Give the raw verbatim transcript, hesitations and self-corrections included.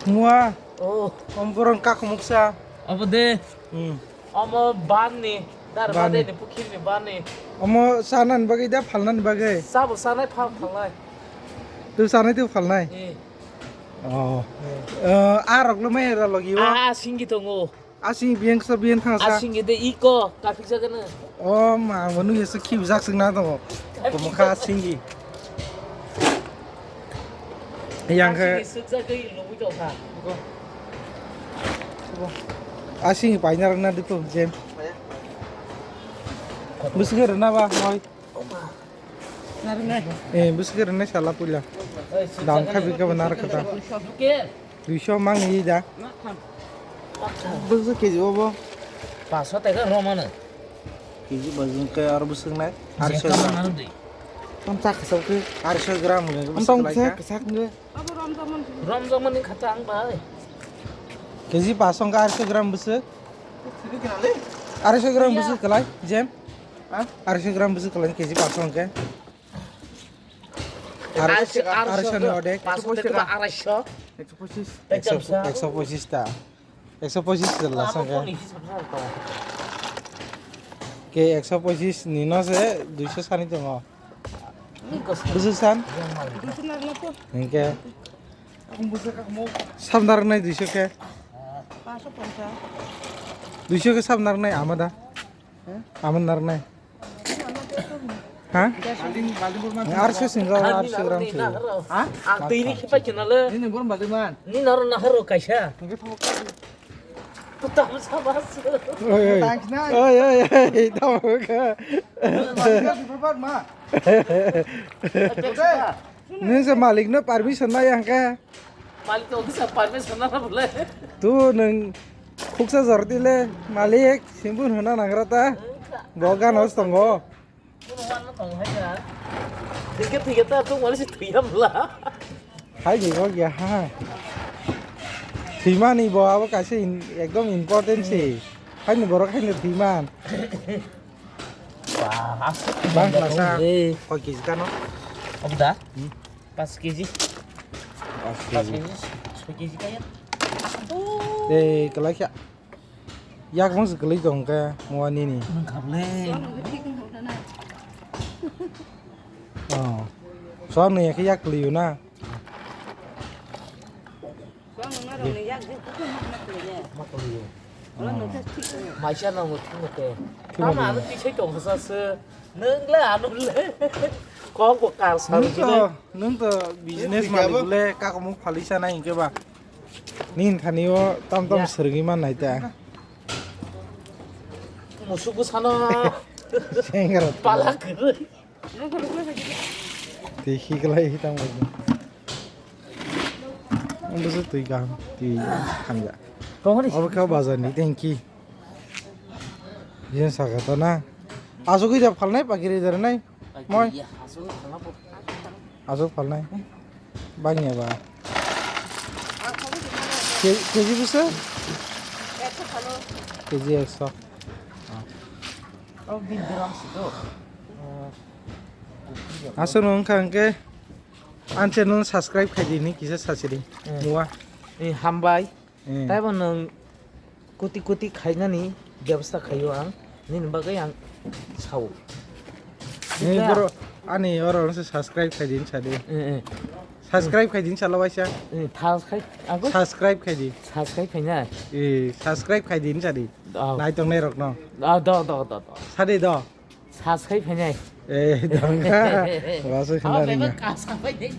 Mua. Oh. Om borong kakumuksa. Abo de. Hmm. Omo ban ni. Dar Ban bade ni. Ni pukhir ni ban ni. Omo sanani bagwi da phalnani bagwi? Sabo sanai phal phalnai. Tu sanai tu phalnai? Eh. Oh. Eh. Eh, a rok lo mai ra logi o. Ah, singi tongo. Asing biyang sa biyang thang sa. Asing de iko kapik jaga na. Oh ma, manu yasa ki bijak sing na to. Komo kha asing gi. Yang khe. Asing suk jaga i lubu jok kha. Asing paina rang na dipo jem. Busuk rana ba hoi. Eh, busuk rana sala puila. Dam kha bika ba nar kha ta. Duiso mang ni da. Bwswk K G o bo? Paso teka romano. K G bajing ke aro bwswk nai? Arso gram. Tam ta khasao ke. Arso gram nge bwswk lai kha. Sak nge. Romjamani khacha ang bai. K G paso ke arso gram bwswk. Arso gram bwswk kalai, Jem? Ha? Arso gram bwswk kalai K G paso ke. Ar-, Arso, arso, arso ni odek. Paso teka arai so. Ekso pochis. Ekso, ekso pochis ta. Ekso pochis lasang ke. Ke ekso pochis ni no se duiso sani tongo. Busu san? Hingke. Samdar nai duiso ke. Duiso ke samdar nai amada. Aman nar nai. Ha? Arso singa, arso gram si. Ha? Ang twi ri khipa kina le. Ini bor baliman. Ni naro naharo kaisa. Nge thok. Tu tam sama se. Oi, oi. Thanks na. Oi, oi, oi. Tamo ka. Baliman super ma. Nung se malik no permission na yang ka. Malik to kisa permission na bole. Tu nung khuksa jorti le malik simbun huna nangra ta. Bo ganos tongo. Kuno wanno tong hai ya. Thike thike ta tu malik si thuyam la. Hai ni bo ya ha. Thimani bo abo kaisa in-, ekdom important si. Hai ni borok hai ni thiman. Wah, asik. Bang kelasa. Eh. Koi K G kano? Apa dah? Hmm. Pas K G. Pas K G. Pas K G, soi K G kaya. Eh, kelai kya? Yak mung se kelai tong ke mua nini. Nang khable. Oh. Soal ni yak kelai na. Maisa nango thikno te. Thikno. Tamo ano tisai tongsa se. Nung le ano le. Kok bo kar sa. Nung to, nung to business malik le kakomuk phalisa na hingke ba. Nin thani o tam tam sergi man nai ta. Musuk bu sano. Sengra. Palak. Tei hiklai hitang bai. Ang bwswk twi kaham, twi hamya. Kongni. Obo khe bazar ni tengki. Yen saka ta na. Asugwi da phalnai, pakiri da nai. Moi. Asuk phalna po. Asuk phalnai. Bangya ba. Ke-, K G bwswk? Ekso phano. K G ekso. Oh, big gram si to. Aswk no wngkha hwnkhe ang channel subscribe khai di hinwi kisa sachiri. Eh. Mua. Eh, hambai. Eh. Taibo nwng koti koti khainani bebostha khaio ang. Nini bagwi ang sao. Nini borok ani oro se subscribe khai di hinwi sadi. Eh, eh. Subscribe khai di hinwi salo waisa. Eh, thas khai, ago? Subscribe khai di. Subscribe khainai? Eh, subscribe khai di hinwi sadi. Oh. Nai tongnai rokno. Ah, do, do, do, do. Sadi do. Subscribe khainai. Eh, dongkha. Wasu khna ringya. Bebak kasa khainai.